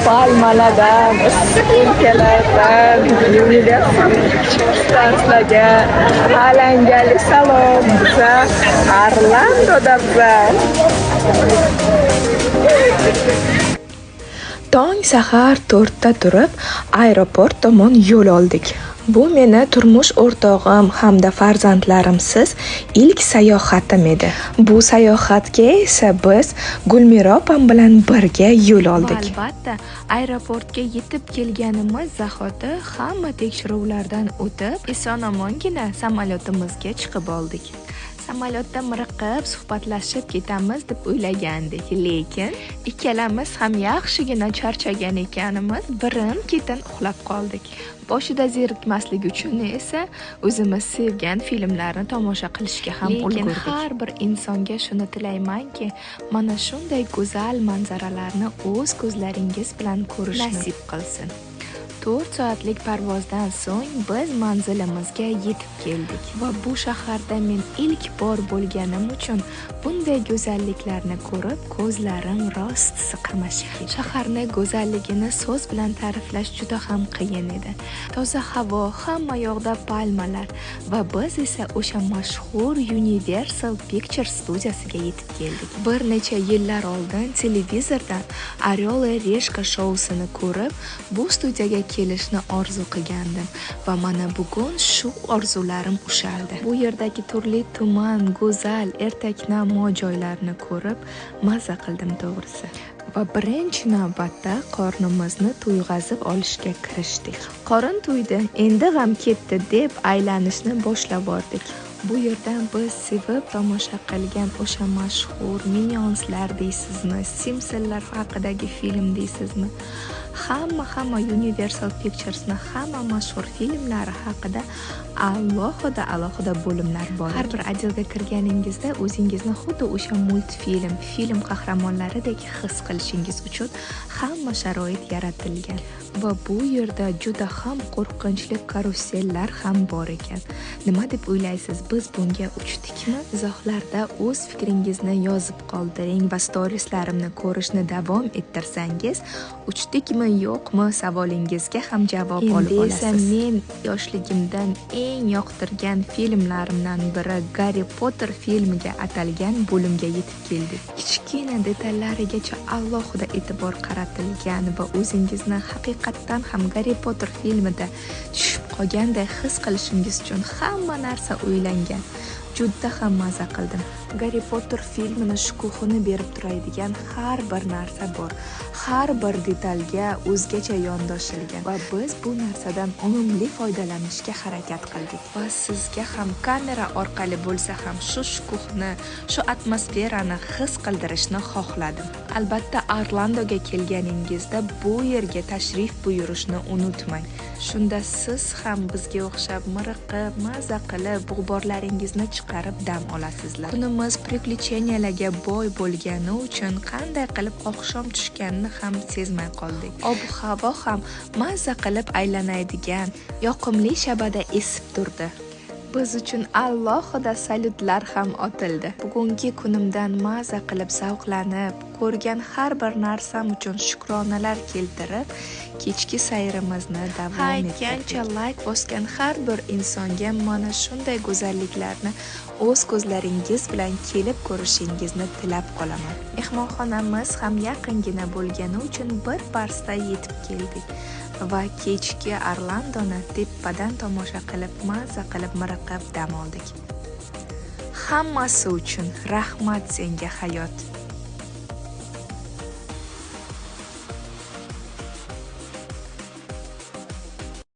Palmalardan, issiq o'lkalardan, Universal Pictures'larga alangali salom. Biza Orlandoda biza. Tong sahar 4 da turib, aeroport tomon yo'l oldik. Bu meni turmush o'rtog'im hamda farzandlarimsiz ilk sayohatim edi. Bu sayohatga esa biz Gulmira opam bilan birga yo'l oldik. Va albatta, aeroportga yetib kelganimiz zahoti hamma tekshiruvlardan o'tib, eson-omongina samolyotimizga chiqib oldik. Samolyotda miriqib suhbatlashib ketamiz deb o'ylagandik, lekin ikkalamiz ham yaxshigina charchagan ekanimiz, birin-ketin uxlab qoldik. Boshida zerikmaslik uchun esa o'zimiz sevgan filmlarni tomosha qilishga ham ulgurdik. Lekin har bir insonga shuni tilaymanki, mana shunday go'zal manzaralarni o'z ko'zlaringiz bilan ko'rish nasib qilsin. 4 soatlik parvozdan so'ng biz manzilimizga yetib keldik va bu shaharda men ilk bor bo'lganim uchun bunday go'zalliklarni ko'rib ko'zlarim rostisi qamashib ketdi. Shaharni go'zalligini so'z bilan ta'riflash juda ham qiyin edi. Toza havo, hamma yoqda palmalar va biz esa o'sha mashhur Universal Pictures studiyasiga yetib keldik. Bir necha yillar oldin televizordan Orel и Решka shousini ko'rib, bu studiyaga kelishni orzu qilgandim va mana bugun shu orzularim ushaldi. Bu yerdagi turli tuman go'zal ertaknamo joylarni ko'rib maza qildim to'g'risi. Va birinchi navbatda qornimizni to'yg'azib olishga kirishdik. Qorin to'ydi, endi g'am ketdi deb aylanishni boshlab bordik. Bu yerdan biz sevib tomosha qilgan o'sha mashhur Minionslar deysizmi, Simpsonlar haqidagi film deysizmi? Hamma Universal Pictures'ni hamma mashhur filmlari haqida alohida bo'limlar bor. Har bir отделga kirganingizda o'zingizni xuddi o'sha multfilm, film qahramonlaridek his qilishingiz uchun hamma sharoit yaratilgan. Va bu yerda juda ham qo'rqinchli karusellar ham bor ekan. Nima deb o'ylaysiz, biz bunga uchdikmi? Izohlarda o'z fikringizni yozib qoldiring va storieslarimni ko'rishni davom ettirsangiz, uchdikmi yo'qmi savolingizga ham javob olib olasiz. Endi esa men yoshligimdan eng yoqtirgan filmlarimdan biri Garri Potter filmiga atalgan bo'limga yetib keldik. Kichkina detallarigacha alohida e'tibor qaratilgan va o'zingizni haqiqatdan ham Garri Potter filmida tushib qolganday his qilishingiz uchun hamma narsa o'ylangan. Juda ham maza qildim. Garri Potter filmini shukuhini berib turadigan har bir narsa bor. Har bir detalga o'zgacha yondoshilgan va biz bu narsadan unumli foydalanishga harakat qildik. Va sizga ham kamera orqali bo'lsa ham shu shukuhni, shu atmosferani his qildirishni xohladim. Albatta Orlandoga kelganingizda bu yerga tashrif buyurishni unutmang. Shunda siz ham bizga o'xshab miriqib, maza qilib, g'uborlaringizni chiqarib dam olasizlar. Kunimiz приключенияларga boy bo'lgani uchun qanday qilib oqshom tushganini ham sezmay qoldik. Ob-havo ham maza qilib aylanadigan yoqimli shabada esib turdi. Biz uchun alohida salyutlar ham otildi. Bugungi kunimdan maza qilib zavqlanib, ko'rgan har bir narsam uchun shukronalar keltirib, kechki sayrimizni davom ettirdik. Aytgancha like bosgan har bir insonga mana shunday go'zalliklarni o'z ko'zlaringiz bilan kelib ko'rishingizni tilab qolaman. Mehmonxonamiz ham yaqingina bo'lgani uchun bir pasda yetib keldik va kechki Orlandoni tepadan tomosha qilib, maza qilib miriqib dam oldik. Hammasi uchun rahmat senga hayot.